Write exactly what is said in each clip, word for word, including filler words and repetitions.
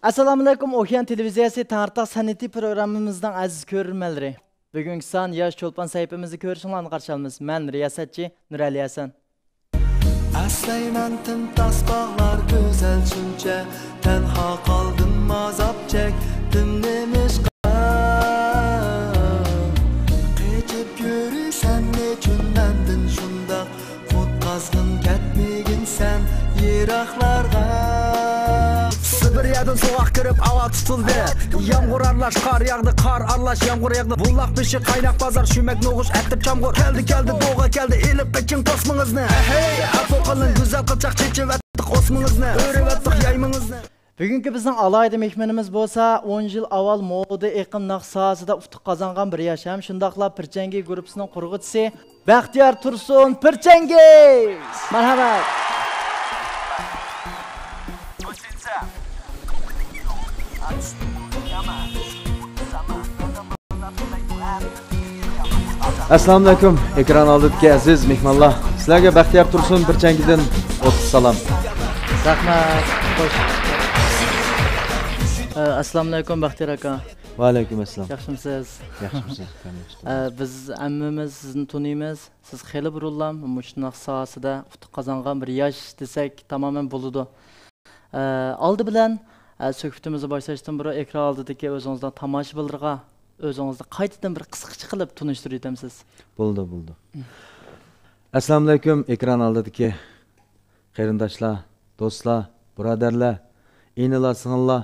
ئەسسالامۇئەلەيكۇم، ئوكيان تېلېۋىزىيەسى تەڭرىتاغ سەنئىتى پروگراممىمىزنىڭ ئەزىز كۆرۈرمەنلىرى. بۈگۈنكى سان ياش چولپان سەھىپىمىزنى كۆرۈشۈڭلارنى قارشى ئالىمىز. مەن رىياسەتچى نۇرئەلى ھەسەن. ئەسلەيمەن تىمتاس باغلار گۈزەل شۇنچە، تەنھا قالدىم ئازاب چەكتىم نېمىشقا؟ قېچىپ يۈرىسەن نېچۈن مەندىن شۇنداق؟ قۇتقازغىن كەتمىگىن سەن يىراقلارغا. سىبىرىيەدىن سوغۇق كىرىپ ھاۋا تۇتۇلدى. يامغۇر ئارىلاش قار ياغدى، قار ئارىلاش يامغۇر ياغدى. بۇلاق بېشى قايناق بازار، شۈمەك نوغۇچ ئەتىپ چامغۇر. كەلدى، كەلدى، دوغا كەلدى، ئېلىپ قېچىڭ توسمىڭىزنى. ھەي، ئەپۇ قىلىڭ، گۈزەل قىلچاق چېچىۋەتتۇق ئوسمىڭىزنى. ئۆرۈۋەتتۇق يايمىڭىزنى. بۈگۈنكى بىزنىڭ ئالاھىدە مېھمىنىمىز بولسا، ئون يىل ئاۋۋال مودا ئېقىم ناخشا ساھەسىدە ئۇتۇق قازانغان بىر ياش ھەم شۇنداقلا پىرچەنگى گۇرۇپپىسىنىڭ قۇرغۇچىسى بەختىيار تۇرسۇن پىرچەنگى. مەرھەمەت. ئەسسالامۇئەلەيكۇم، ئېكران ئالدىدىكى ئەزىز مېھمانلار. سىلەرگە بەختىيار تۇرسۇن پىرچەنگىدىن ئوتتۇز سالام. رەھمەت. خوش. ئە، ئەسسالامۇئەلەيكۇم، بەختىيار ئاكا. ۋەئەلەيكۇم ئەسسالام. ياخشىمۇسىز؟ ياخشىمۇسىز؟ ئە، بىز ھەممىمىز سىزنى تونۇيمىز. سىز خېلى بۇرۇنلا مۇشۇ ناخشا ساھەسىدە ئۇتۇق قازانغان بىر ياش دېسەك تامامەن بولىدۇ. ئە، ئالدى بىلەن، ئە، سۆھبىتىمىزنى باشلاشتىن بۇرۇن ئېكران ئالدىدىكى ئۆزىڭىزنىڭ تاماشىبىنلىرىغا ئۆزىڭىزنى قايتىدىن بىر قىسقىچە قىلىپ تونۇشتۇرۇۋېتەمسىز؟ بولىدۇ، بولىدۇ. ئەسسالامۇئەلەيكۇم، ئېكران ئالدىدىكى قېرىنداشلار، دوستلار، بۇرادەرلەر، ئىنىلار، سىڭىللار،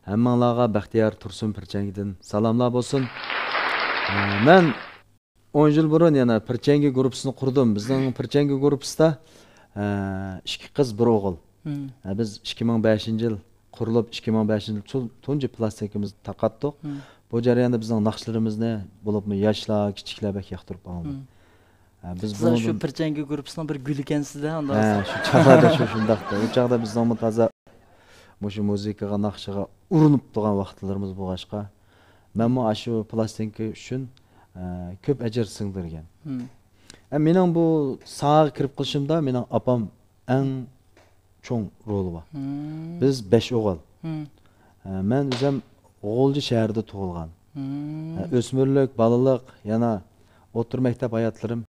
ھەممىڭلارغا بەختىيار تۇرسۇن پىرچەنگىدىن سالاملار بولسۇن. ئە، مەن ئون يىل بۇرۇن يەنە پىرچەنگى گۇرۇپپىسىنى قۇردۇم. بىزنىڭ پىرچەنگى گۇرۇپپىسىدا، ئە، ئىككى قىز، بىر ئوغۇل. مم. ئە، بىز ئىككى مىڭ بەشىنچى يىل قۇرۇلۇپ، ئىككى مىڭ بەشىنچى يىل تۇ-، تۇنجى پىلاستىنكىمىزنى تارقاتتۇق. مم. بۇ جەرياندا بىزنىڭ ناخشىلىرىمىزنى، بولۇپمۇ ياشلار، كىچىكلەر بەك ياقتۇرۇپ ئاڭلىدى. مم. ئە، بىز سىز شۇ بۇنىڭدىن پىرچەنگى گۇرۇپپىسىنىڭ بىر گۈلى ئىكەنسىز-دە، ئۇنداق ھە، بولسا. شۇ چاغلاردا شۇ شۇنداقتى. ئۇ چاغدا بىز نورمال تازا مۇشۇ مۇزىكىغا، ناخشىغا ئۇرۇنۇپ تۇرغان ۋاقىتلىرىمىز بولغاچقا، مەنمۇ ئاشۇ پىلاستىنكا ئۈچۈن، ئە، كۆپ ئەجىر سىڭدۈرگەن. مم. ئە، مېنىڭ بۇ ساھەگە كىرىپ قېلىشىمدا مېنىڭ ئاپام ئەڭ چوڭ رولى بار. مم. بىز بەش ئوغۇل. مم. ئە، مەن ئۆزۈم غۇلجا شەھىرىدە تۇغۇلغان. مم. ئە، ئۆسمۈرلۈك، بالىلىق، يەنە ئوتتۇرا مەكتەپ ھاياتلىرىم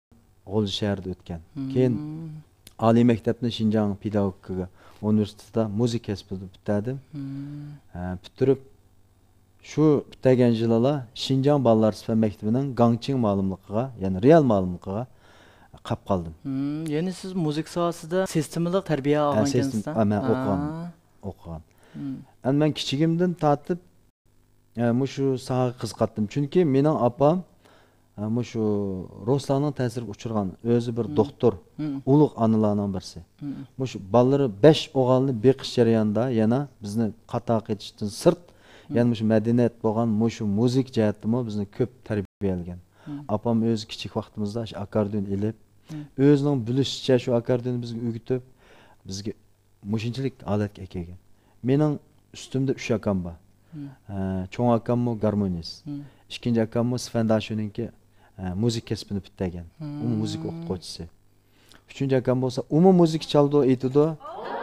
غۇلجا شەھىرىدە ئۆتكەن. مم. كېيىن ئالىي مەكتەپنى شىنجاڭ پېداگوگىكا ئۇنىۋېرسىتېتىدا مۇزىكا كەسپىدە پۈتتۈردۈم. مم. ئە، پۈتتۈرۈپ، شۇ پۈتتۈرگەن يىلىلا شىنجاڭ بالىلار سۈپەت مەكتىپىنىڭ گاڭچىڭ مۇئەللىملىقىغا، يەنى رېئال مۇئەللىملىقىغا قاپ قالدىم. مم، يەنى سىز مۇزىكا ساھەسىدە سىستېمىلىق تەربىيە ھە، ئالغان سىستېم-، ئىكەنسىز-دە؟ ھە، مەن ھە. ئوقۇغان. ئوقۇغان. مم. ئەمدى مەن كىچىكىمدىن تارتىپ، ئە، مۇشۇ ساھەگە قىزىقاتتىم. چۈنكى مېنىڭ ئاپام، ئە، مۇشۇ روسلارنىڭ تەسىرىگە ئۇچرىغان، ئۆزى بىر مم. دوختۇر، مم. ئۇلۇغ ئانىلارنىڭ بىرسى. مم. مۇشۇ بالىلىرى بەش ئوغۇلنى بېقىش جەريانىدا يەنە بىزنى قاتارغا قېتىشتىن سىرت، مم. يەنە مۇشۇ مەدەنىيەت بولغان، مۇشۇ مۇزىكا جەھەتتىمۇ بىزنى كۆپ تەربىيەلىگەن. مم. ئاپام ئۆزى كىچىك ۋاقتىمىزدا شۇ ئاكاردىيون ئېلىپ، مم. ئۆزىنىڭ بىلىشىچە شۇ ئاكاردىيوننى بىزگە ئۆگىتىپ، بىزگە مۇشۇنچىلىك ھالەتكە ئەكەلگەن. مېنىڭ ئۈستۈمدە ئۈچ ئاكام بار. مم. ئە، چوڭ ئاكاممۇ گارمونىست. مم. ئىككىنچى ئاكاممۇ سفەنداشۇنىڭكى، ئە، مۇزىكا كەسپىنى پۈتتۈرگەن. ئۇمۇ مم. مۇزىكا ئوقۇتقۇچىسى. ئۈچىنچى ئاكام بولسا، ئۇمۇ مۇزىكا چالىدۇ، ئېيتىدۇ،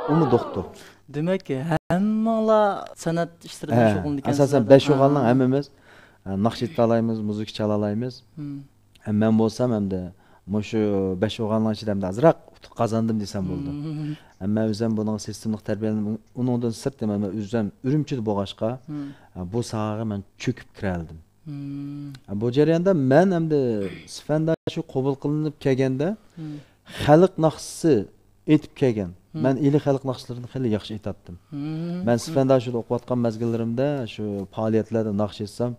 ئۇمۇ دوختۇر. دېمەك، ھەممىڭلار سەنئەت ئىشلىرى بىلەن ھە، شۇغۇللىنىدىكەنسىلەر ئاساسەن دەپ. بەش ھە. ئوغۇلنىڭ ھەممىمىز، ئە، ناخشا ئېيتالايمىز، مۇزىكا چالالايمىز. مم. ھە، مەن بولسام ئەمدى مۇشۇ بەش ئوغۇلنىڭ ئىچىدە ئەمدى ئازراق ئۇتۇق قازاندىم دېسەم بولىدۇ. مم. ھە، مەن ئۆزۈم بۇنىڭغا سىستېمىلىق تەربىيەلىنىپ، ئۇنىڭدىن سىرت دېمەن، مەن ئۆزۈم ئۈرۈمچىدە بولغاچقا، مم. ھە، بۇ ساھەگە مەن چۆكۈپ كىرەلىدىم. مم. ھە، بۇ جەرياندا مەن ئەمدى سفەنداشۇ قوبۇل قىلىنىپ كەلگەندە، مم. خەلق ناخشىسى ئېيتىپ كەلگەن. مم. مەن ئىلى خەلق ناخشىلىرىنى خېلى ياخشى ئېيتاتتىم. مم. مەن سفەنداشۇدا ئوقۇۋاتقان مەزگىللىرىمدە شۇ پائالىيەتلەردە ناخشا ئېيتسام،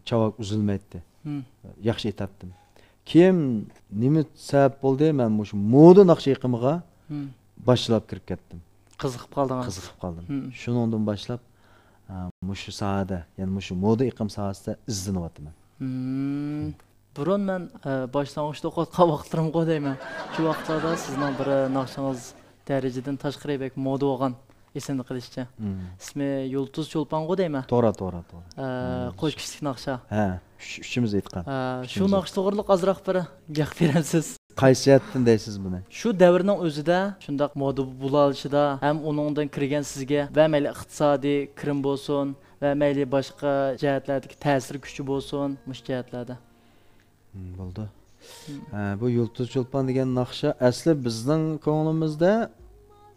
چاۋاك ئۈزۈلمەيتتى. مم. ياخشى ئېيتاتتىم. كېيىن نېمە سەۋەب بولدى، مەن مۇشۇ مودا ناخشا ئېقىمىغا مم. باشلاپ كىرىپ كەتتىم. قىزىقىپ قالدىڭىز؟ قىزىقىپ قالدىم. مم. شۇنىڭدىن باشلاپ، ئە، مۇشۇ ساھەدە، يەنى مۇشۇ مودا ئېقىم ساھەسىدە ئىزدىنىۋاتىمەن. مم. بۇرۇن مەن، ئە، باشلانغۇچتا ئوقۇۋاتقان ۋاقىتلىرىمغۇ دەيمەن. شۇ ۋاقىتلاردا سىزنىڭ بىر ناخشىڭىز دەرىجىدىن تاشقىرى بەك مودا بولغان، ئېسىمدە قېلىشىچە. مم. ئىسمى يۇلتۇز چولپانغۇ دەيمەن. توغرا، توغرا، توغرا. ئە، مم. قوش كىشىلىك ناخشا. ھە، ئۈچ-، ئۈچىمىز ئېيتقان. ئە، شۇ ئۈچىمىز ناخشا توغرىلىق ئازراق بىر گەپ بېرەمسىز؟ قايسى جەھەتتىن دەيسىز بۇنى؟ شۇ دەۋرنىڭ ئۆزىدە شۇنداق مودا بولالىشىدا ھەم ئۇنىڭدىن كىرگەن سىزگە ۋە مەيلى ئىقتىسادىي كىرىم بولسۇن ۋە مەيلى باشقا جەھەتلەردىكى تەسىر كۈچى بولسۇن، مۇشۇ جەھەتلەردە. مم، بولدى. مم. ھە، بۇ يۇلتۇز چولپان دېگەن ناخشا ئەسلى بىزنىڭ كۆڭلىمىزدە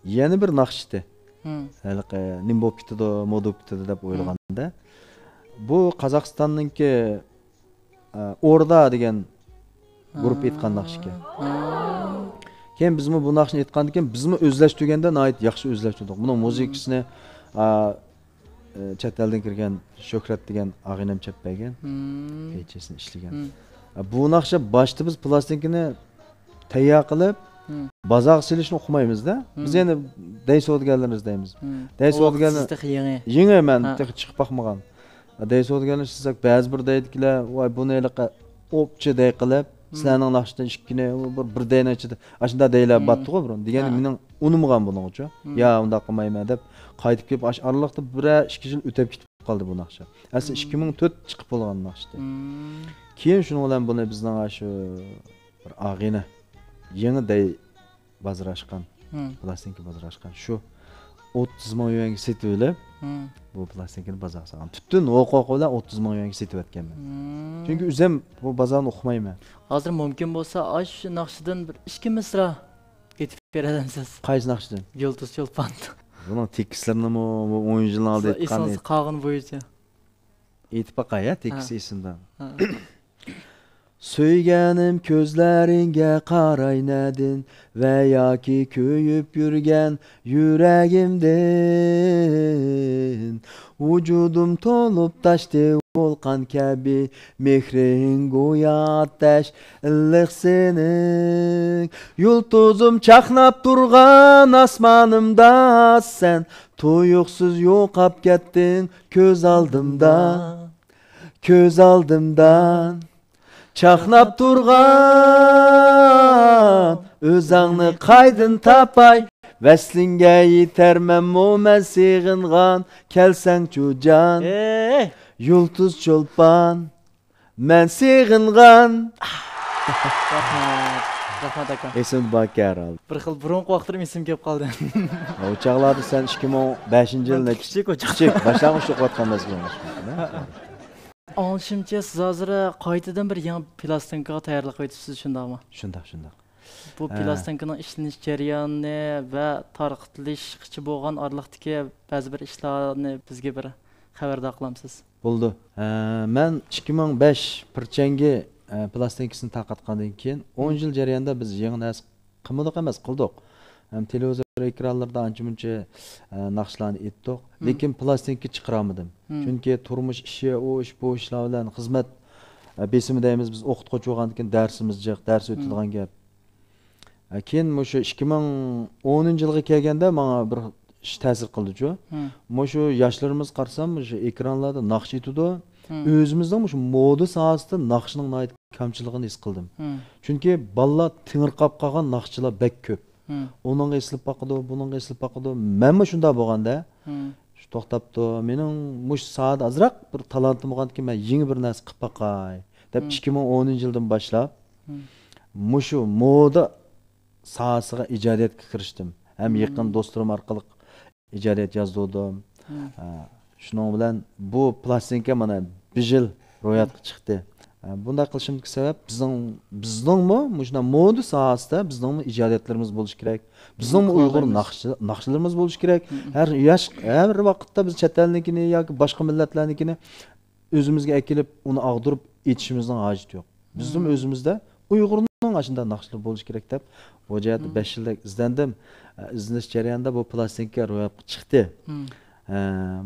يەنە بىر ناخشا ئىدى. مم. ھېلىقى نېمە بولۇپ كېتىدۇ، مودا بولۇپ كېتىدۇ دەپ مم. ئويلىغاندا. بۇ قازاقىستاننىڭكى، ئە، ئوردا دېگەن گۇرۇپپا ئېيتقان ناخشا ئىكەن. ھا. كېيىن بىزمۇ بۇ ناخشىنى ئېيتقاندىن كېيىن بىزمۇ ئۆزلەشتۈرگەندە ناھايىتى ياخشى ئۆزلەشتۈردۇق. بۇنىڭ مم. مۇزىكىسىنى، ئا، ئى، چەت ئەلدىن كىرگەن شۆھرەت دېگەن ئاغىنەم چەپ بەرگەن. مم. پەيچىسىنى ئىشلىگەن. مم. ئە، بۇ ناخشا باشتا بىز پلاستىنكىنى تەييار قىلىپ، مم. بازارغا سېلىشنى ئۇقمايمىز-دە. بىز مم. يەنە دەي سودىگەرلىرىمىز دەيمىز. مم. دەي ئۇ ۋاقىت سودىگەرلەر سىز تېخى يېڭى. يېڭى، مەن ھە. تېخى چىقىپ باقمىغان. دەي سودىگەرلەر ئىشلىسەك، بەزى بىر دەيدىكىلەر، ۋاي، بۇنى ھېلىقى ئوپچە دەي قىلىپ، مم. سىلەرنىڭ ناخشىدىن ئىككىنى، بىر، بىر دەينىڭ ئىچىدە، ئاشۇنداق دەيلەر مم. بارتتىغۇ بۇرۇن. دېگەننى ھە. مېنىڭ ئۇنىمىغان بۇنىڭغىچۇ. مم. يا، ئۇنداق قىلمايمەن دەپ، قايتىپ كېلىپ، ئاشۇ ئارىلىقتا بىرەر ئىككى يىل ئۆتۈپ كېتىپ قالدى بۇ ناخشا. ئەسلى مم. ئىككى مىڭ تۆت چىقىپ بولغان ناخشا. مم. كېيىن شۇنىڭ بىلەن بۇنى بىزنىڭ ئاشۇ بىر ئاغىنە، يېڭى دەي بازىرى ئاچقان، مم. پلاستىنكا بازىرى ئاچقان شۇ ئوتتۇز مىڭ يۈەنگە سېتىۋېلىپ، مم. بۇ پلاستىنكىنى بازارغا سالغان. پۈتۈن ھوقۇقى بىلەن ئوتتۇز مىڭ يۈەنگە سېتىۋەتكەنمەن. مم. چۈنكى ئۆزۈم بۇ بازارنى ئۇقمايمەن. ھازىر مۇمكىن بولسا، ئاشۇ ناخشىدىن بىر ئىككى مىسرا ئېيتىپ بېرەلەمسىز؟ قايسى ناخشىدىن؟ يۇلتۇز چولپان. بۇنىڭ تېكىستلىرىنىمۇ بۇ ئون يىلنىڭ ئالدىدا سىز ئېيتقان ئېسىڭىزدە قالغىنى بويىچە. ئېيتىپ باقاي، ھە، تېكىستى ھە. ئېسىمدە. ھە. سۆيگەنىم كۆزلىرىڭگە قاراي نەدىن ۋە ياكى كۆيۈپ يۈرگەن يۈرەگىمدىن. ۋۇجۇدۇم تولۇپ تاشتى ۋولقان كەبى، مېھرىڭ گويا ئاتەش ئىللىق سېنىڭ. يۇلتۇزۇم چاقناپ تۇرغان ئاسمانىمدا سەن تۇيۇقسىز يوقاپ كەتتىڭ كۆز ئالدىمدا، كۆز ئالدىمدا. چاقناپ تۇرغان ئۆزۈڭنى قايدىن تاپاي؟ ۋەسلىڭگە يېتەرمەنمۇ مەن سېغىنغان؟ كەلسەڭچۇ جان، ئېي! يۇلتۇز چولپان، مەن سېغىنغان. رەھمەت. رەھمەت، ئاكا. ئېسىمدە باركەن ھەرھالدا. بىر خىل بۇرۇنقى ۋاقىتلىرىم ئېسىمگە كېلىپ قالدى. ئۇ چاغلاردا سەن ئىككى مىڭ بەشىنچى يىل مەن نەچچە؟ كىچىك ئۇ چاغدا. كىچىك، باشلانغۇچ ئوقۇۋاتقان مەزگىل. ئاڭلىشىمچە، سىز ھازىر قايتىدىن بىر يېڭى پىلاستىنكىغا تەييارلىق قىلىۋېتىپسىز، شۇنداقمۇ؟ شۇنداق، شۇنداق. بۇ ھە. پىلاستىنكىنىڭ ئىشلىنىش جەريانى ۋە تارقىتىلىشقىچە بولغان ئارىلىقتىكى بەزى بىر ئىشلارنى بىزگە بىر خەۋەردار قىلامسىز؟ بولىدۇ. ھە، مەن ئىككى مىڭ بەش پىرچەنگى، ھە، پىلاستىنكىسىنى تارقاتقاندىن كېيىن، ئون مم. يىل جەريانىدا بىز يېڭى نەرسە قىلمىدۇق ئەمەس، قىلدۇق. ھەم تېلېۋىزور ئېكرانلىرىدا ئانچە-مۇنچە، ئە، ناخشىلارنى ئېيتتۇق. مم. لېكىن پىلاستىنكا چىقىرالمىدىم. مم. چۈنكى تۇرمۇش ئىشى، ئۇ ئىش، بۇ ئىشلار بىلەن خىزمەت، ئە، بېسىمى دەيمىز، بىز ئوقۇتقۇچى بولغاندىكىن دەرسىمىز جىق، دەرس مم. ئۆتىدىغان گەپ. ئە، كېيىن مۇشۇ ئىككى مىڭ ئونىنچى يىلغا كەلگەندە ماڭا بىر ئىش تەسىر قىلدىچۇ. مم. مۇشۇ ياشلىرىمىز قارىسام، مۇشۇ ئېكرانلاردا ناخشا ئېيتىدۇ. مم. ئۆزىمىزنىڭ مۇشۇ مودا ساھەسىدە ناخشىنىڭ ناھايىتى كەمچىلىكىنى ھېس قىلدىم. مم. چۈنكى بالىلار تېڭىرقاپ قالغان ناخشىچىلار بەك كۆپ. مم. ئۇنىڭغا ئېسىلىپ باقىدۇ، بۇنىڭغا ئېسىلىپ باقىدۇ. مەنمۇ شۇنداق بولغاندا، مم. شۇ توختاپتۇ. مېنىڭ مۇشۇ ساھەدە ئازراق بىر تالانتىم بولغاندىكىن، مەن يېڭى بىر نەرسە قىلىپ باقاي دەپ، مم. ئىككى مىڭ ئونىنچى يىلدىن باشلاپ، مم. مۇشۇ مودا ساھەسىگە ئىجادىيەتكە كىرىشتىم. ھەم مم. يېقىن دوستلىرىم ئارقىلىق ئىجادىيەت يازدۇردۇم. مم. ھە، شۇنىڭ بىلەن بۇ پلاستىنكا مانا بىر يىل روياپقا چىقتى. ھە، بۇنداق قىلىشىمدىكى سەۋەب بىزنىڭ، بىزنىڭمۇ مۇشۇنداق مودا ساھەسىدە بىزنىڭمۇ ئىجادىيەتلىرىمىز بولۇشى كېرەك. بىزنىڭمۇ ئۇيغۇر ناخشا-، ناخشىلىرىمىز بولۇشى كېرەك. مم. ھەر ياش، ھەر ۋاقىتتا بىز چەت ئەلنىڭكىنى ياكى باشقا مىللەتلەرنىڭكىنى ئۆزىمىزگە ئەكېلىپ، ئۇنى ئاغدۇرۇپ ئېيتىشىمىزنىڭ ھاجىتى يوق. بىزدىمۇ مم. ئۆزىمىزدە ئۇيغۇرنىڭ ئاشۇنداق ناخشىلىرى بولۇشى كېرەك دەپ، بۇ جەھەتتە مم. بەش يىلدەك ئىزدەندىم. ئە، ئىزدىنىش جەريانىدا بۇ پلاستىنكا روياپقا چىقتى. مم. ئە،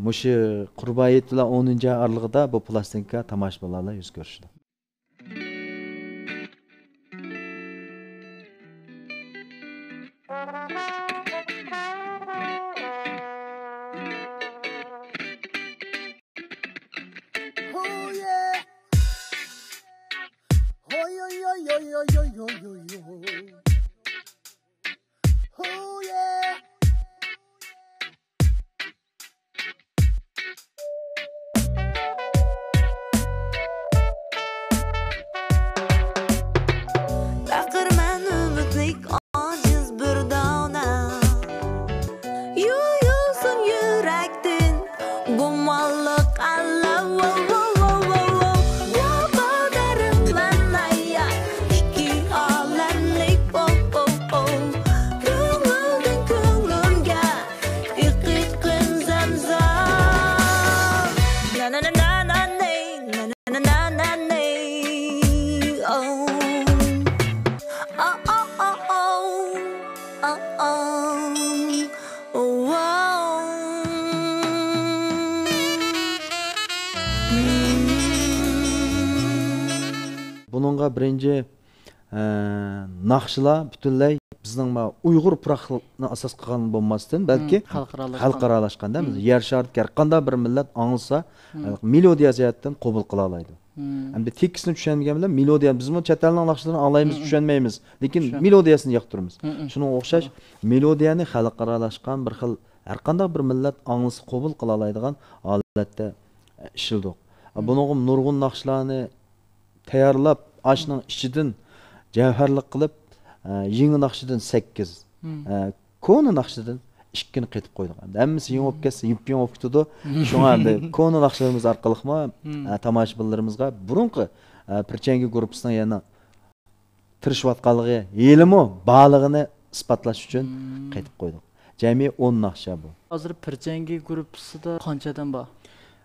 مۇشۇ قۇربان ھېيت بىلەن ئونىنچى ئاي ئارىلىقىدا بۇ پلاستىنكا تاماشىبىنلار بىلەن يۈز كۆرۈشىدۇ. تاقىرمەن بۇنىڭغا بىرىنچى، ئە، ناخشىلار پۈتۈنلەي بىزنىڭ ما ئۇيغۇر پۇراقلىقنى ئاساس قىلغان بولماستىن، بەلكى مم، خەلقئارالاشقان. خەلقئارالاشقاندا، مم، يەر شارىدىكى ھەر قانداق بىر مىللەت ئاڭلىسا، مم، ئە، مېلودىيە جەھەتتىن قوبۇل قىلالايدۇ. مم. ئەمدى تېكىستىنى چۈشەنگەن بىلەن مېلودىيە، بىزمۇ چەت ئەلنىڭ ناخشىلىرىنى ئاڭلايمىز، مم، مم، چۈشەنمەيمىز، لېكىن چۈشەن- مېلودىيەسىنى ياقتۇرىمىز. مم، مم. شۇنىڭغا ئوخشاش، توغرا، مېلودىيەنى خەلقئارالاشقان بىر خىل، ھەر قانداق بىر مىللەت ئاڭلىسا قوبۇل قىلالايدىغان ھالەتتە ئىشلىدۇق. مم. بۇنىڭغا نۇرغۇن ناخشىلارنى تەييارلاپ، ئاشۇنىڭ ئىچىدىن جەۋھەرلىك قىلىپ، ئە، يېڭى ناخشىدىن سەككىز، مم، ئە، كونا ناخشىدىن ئىككىنى قېتىپ قويدۇق. ئەمدى ھەممىسى يېڭى بولۇپ كەتسە، يېپيېڭى بولۇپ كېتىدۇ. مم. شۇڭا ئەمدى كونا ناخشىلىرىمىز ئارقىلىقمۇ، مم، ئە، تاماشىبىنلىرىمىزغا بۇرۇنقى، ئە، پىرچەنگى گۇرۇپپىسىنىڭ يەنە تىرىشىۋاتقانلىقى، ھېلىمۇ بارلىقىنى ئىسپاتلاش ئۈچۈن، مم، قېتىپ قويدۇق. جەمئىي ئون ناخشا بۇ. ھازىر پىرچەنگى گۇرۇپپىسىدا قانچە ئادەم بار؟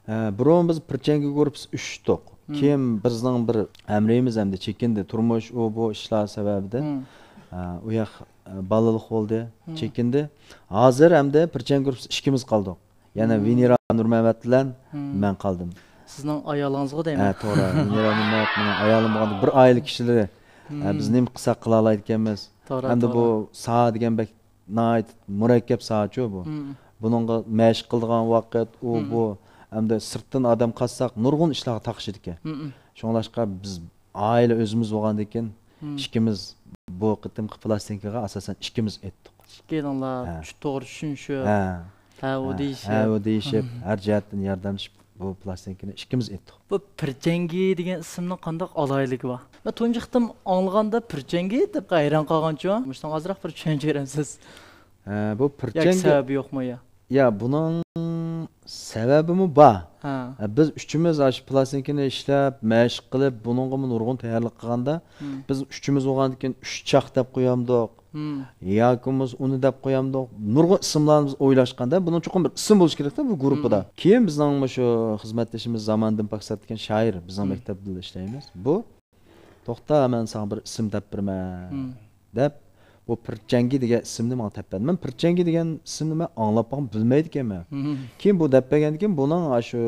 ئە، بۇرۇن بىز پىرچەنگى گۇرۇپپىسى ئۈچ ئىدۇق. مم. كېيىن بىزنىڭ بىر ھەمراھىمىز ئەمدى چېكىندى. تۇرمۇش، ئۇ، بۇ ئىشلار سەۋەبىدىن، مم، ئە، ئۇ ياق، ئە، بالىلىق بولدى، مم، چېكىندى. ھازىر ئەمدى پىرچەنگى گۇرۇپپىسى ئىككىمىز قالدۇق. يەنە، مم، ۋېنېرا نۇرمەمەت بىلەن، مم، مەن قالدىم. سىزنىڭ ئايالىڭىزغۇ دەيمەن. ھە، توغرا. ۋېنېرا نۇرمەمەت مېنىڭ ئايالىم بولغاندا بىر ئائىلە كىشىلىرى، ھە، بىز، مم، نېمە قىلساق قىلالايدىكەنمىز. توغرا، ئەمدى، توغرا، بۇ ساھە دېگەن بەك ناھايىتى مۇرەككەپ ساھەچۇ بۇ. مم. بۇنىڭغا مەشىق قىلىدىغان ۋاقىت، ئۇ، مم، بۇ، ھەمدە سىرتتىن ئادەم قاتساق نۇرغۇن ئىشلارغا تاقىشىدىكەن. مم. شۇڭلاشقا بىز ئائىلە ئۆزىمىز بولغاندىن كېيىن، مم، ئىككىمىز بۇ قېتىمقى پىلاستىنكىغا ئاساسەن ئىككىمىز ئېيتتۇق. ئىككىڭلار، ھە، چۈ-، توغرا چۈشىنىشىپ، ھە، ھە، ئۇ، ھە، دېيىشىپ. ھە، ئۇ دېيىشىپ، مم، ھەر جەھەتتىن ياردەملىشىپ بۇ پىلاستىنكىنى ئىككىمىز ئېيتتۇق. بۇ پىرچەنگى دېگەن ئىسىمنىڭ قانداق ئالاھىدىلىكى بار؟ مەن تۇنجى قېتىم ئاڭلىغاندا پىرچەنگى دەپ ھەيران قالغانچۇ؟ مۇشۇنىڭغا ئازراق بىر چۈشەنچە بېرەمسىز؟ ھە، بۇ ياكى پىرچەنگى سەۋەبى يوقمۇ يا؟ يا، بۇنىڭ سەۋەبىمۇ بار. ھە. ھە، بىز ئۈچىمىز ئاشۇ پىلاستىنكىنى ئىشلەپ، مەشىق قىلىپ، بۇنىڭغىمۇ نۇرغۇن تەييارلىق قىلغاندا، مم، بىز ئۈچىمىز بولغاندىن كېيىن ئۈچ چاق دەپ قويامدۇق. مم. ياكى بولمىسا ئۇنى دەپ قويامدۇق. نۇرغۇن ئىسىملارنى بىز ئويلاشقاندا، بۇنىڭ چوقۇم بىر ئىسىم بولۇشى كېرەكتە بۇ گۇرۇپپىدا. مم. كېيىن بىزنىڭ مۇشۇ خىزمەتدىشىمىز زاماندىن پاكسات دېگەن شائىر، بىزنىڭ، مم، مەكتەپتە بىللە ئىشلەيمىز. بۇ، توختا، مەن ساڭا بىر ئىسىم دەپ بېرىمەن، مم، دەپ، بۇ پىرچەنگى دېگەن ئىسىمنى ماڭا دەپ بەردى. مەن پىرچەنگى دېگەن ئىسىمنى مەن ئاڭلاپ باقمىدىم، بىلمەيدىكەنمەن. مم. كېيىن بۇ دەپ بەرگەندىن كېيىن، بۇنىڭ ئاشۇ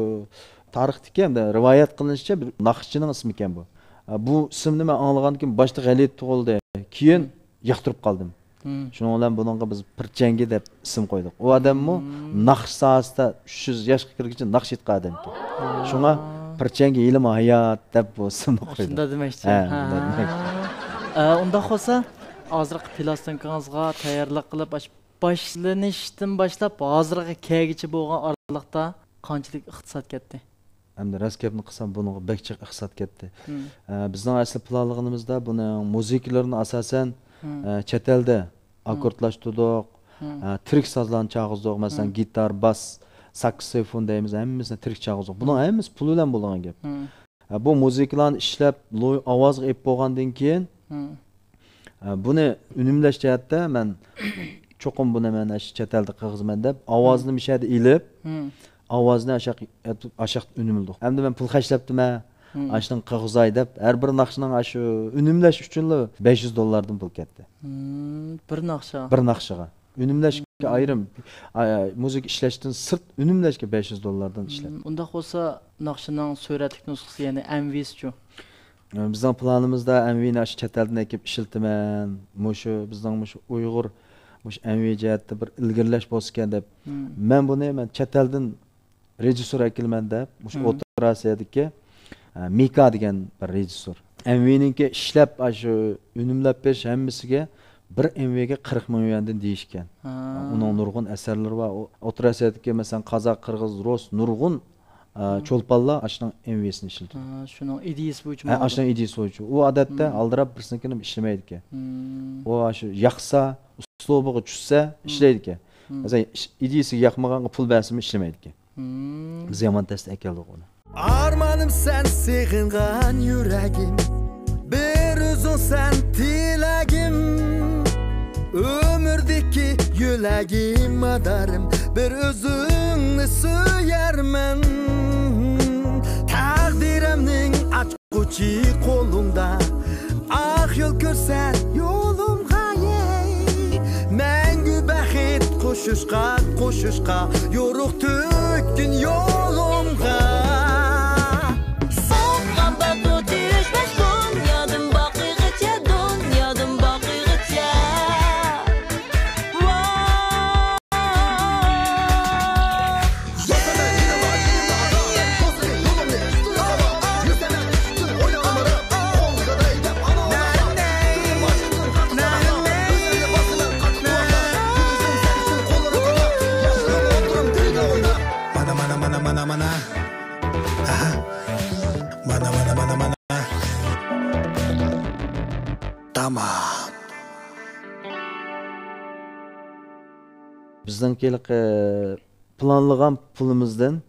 تارىختىكى ھەمدە رىۋايەت قىلىنىشىچە بىر ناخشىچىنىڭ ئىسمىكەن بۇ. بۇ ئىسىمنى مەن ئاڭلىغاندىن كېيىن باشتا غەلىتە تۇغۇلدى. كېيىن، مم، ياقتۇرۇپ قالدىم. مم. شۇنىڭ بىلەن بۇنىڭغا بىز پىرچەنگى دەپ ئىسىم قويدۇق. ئۇ ئادەممۇ، مم، ناخشا ساھەسىدە ئۈچ يۈز ياشقا كىرگۈچە ناخشا ئېيتقان ئادەمكەن. ھا. شۇڭا پىرچەنگى ھېلىمۇ ھايات دەپ بۇ ئىسىمنى قويدۇق. شۇنداق دېمەكچى. ھە، ھە، شۇنداق دېمەكچى. ئە، ئۇنداق بولسا، ھازىرقى پىلاستىنكىڭىزغا تەييارلىق قىلىپ، ئاشۇ باشلىنىشتىن باشلاپ ھازىرغا كەلگۈچە بولغان ئارىلىقتا قانچىلىك ئىقتىساد كەتتى؟ ئەمدى راست گەپنى قىلسام، بۇنىڭغا بەك جىق ئىقتىساد كەتتى. مم. ئە، بىزنىڭ ئەسلى پىلانلىغىنىمىزدا بۇنىڭ مۇزىكىلىرىنى ئاساسەن، مم، ئە، چەت ئەلدە، مم، ئاككوردلاشتۇردۇق، مم، ئە، تىرىك سازلارنى چالغۇزدۇق، مەسىلەن، مم، گىتار، باس، ساكسوفون دەيمىز، ھەممىسىنى تىرىك چالغۇزدۇق. بۇنىڭ، مم، ھەممىسى پۇل بىلەن بولىدىغان گەپ. مم. ھە، بۇ مۇزىكىلارنى ئىشلەپ، لوي-، ئاۋازغا ئېلىپ بولغاندىن كېيىن، مم، ھە، بۇنى ئۈنۈملەش جەھەتتە مەن چوقۇم بۇنى مەن ئاشۇ چەت ئەلدە قىلغۇزىمەن دەپ، مم، ئاۋازنى مۇشۇ يەردە ئېلىپ، مم، ئاۋازنى ئاشاق-، ئاشاقتا ئۈنۈملىدۇق. ئەمدى مەن پۇل خەجلەپتىمەن، مم، ئاشۇنى قىلغۇزاي دەپ، ھەر بىر ناخشىنىڭ ئاشۇ ئۈنۈملەش ئۈچۈنلا بەش يۈز دوللاردىن پۇل كەتتى. مم، بىر ناخشا؟ بىر ناخشىغا. ئۈنۈملەشكە، مم، ئايرىم، ئا، مۇزىكا ئىشلەشتىن سىرت ئۈنۈملەشكە بەش يۈز دوللاردىن ئىشلەتتى. مم، ئۇنداق بولسا، ناخشىنىڭ سۈرەتلىك نۇسخىسى، يەنى ئەمۋىسىچۇ؟ بىزنىڭ پىلانىمىزدا ئەمۋىنى ئاشۇ چەت ئەلدىن ئەكىپ ئىشلىتىمەن. مۇشۇ بىزنىڭ مۇشۇ ئۇيغۇر مۇشۇ ئەمۋى جەھەتتە بىر ئىلگىرىلەش بولسىكەن دەپ، مم، مەن بۇنى، مەن چەت ئەلدىن رېژىسسور ئەكېلىمەن دەپ، مۇشۇ، مم، ئوتتۇرا ئاسىيادىكى، ئە، مىكا دېگەن بىر رېژىسسور. ئەمۋىنىڭكى ئىشلەپ، ئاشۇ ئۈنۈملەپ بېرىش ھەممىسىگە بىر ئەمۋىگە قىرىق مىڭ يۈەندىن دېيىشكەن. ھا. ئۇنىڭ نۇرغۇن ئەسەرلىرى بار. ئۇ ئوتتۇرا ئاسىيادىكى، مەسىلەن، قازاق، قىرغىز، رۇس، نۇرغۇن، ئە، مم، چولپانلار ئاشۇنىڭ ئەمۋىسىنى ئىشلىتىدۇ. ھا، شۇنىڭ ئىدىيىسى بويىچە ھە، ماڭىدۇ. ئاشۇنىڭ ئىدىيىسى بويىچە. ئۇ ئادەتتە، مم، ئالدىراپ بىرسىنىڭكىنى ئىشلىمەيدىكەن. مم. ئۇ ئاشۇ ياقسا، ئۇسلۇبىغا چۈشسە، مم، ئىشلەيدىكەن. مم. مەسىلەن، ئىش-، ئىدىيىسىگە ياقمىغانغا پۇل بەرسىمۇ ئىشلىمەيدىكەن. مم. بىز يامان تەستە ئەكەلدۇق ئۇنى. ئارمانىم سەن سېغىنغان يۈرەكىم، بىر ئۆزۈڭ سەن تىلەگىم. ئۆمۈردىكى يۆلەگىم، مادارىم، بىر ئۆزۈڭنى سۆيەرمەن. تەقدىرىمنىڭ ئاچقۇچى قولۇڭدا، ئاق يول كۆرسەت يولۇمغا، يەي. مەڭگۈ بەخت قوشۇشقا، قوشۇشقا، يورۇق تۆككىن يولۇمغا. ساققاندا بۇ دۈشمەش دۇنيا. بىزنىڭكى پىلانلىغان پۇلىمىزدىن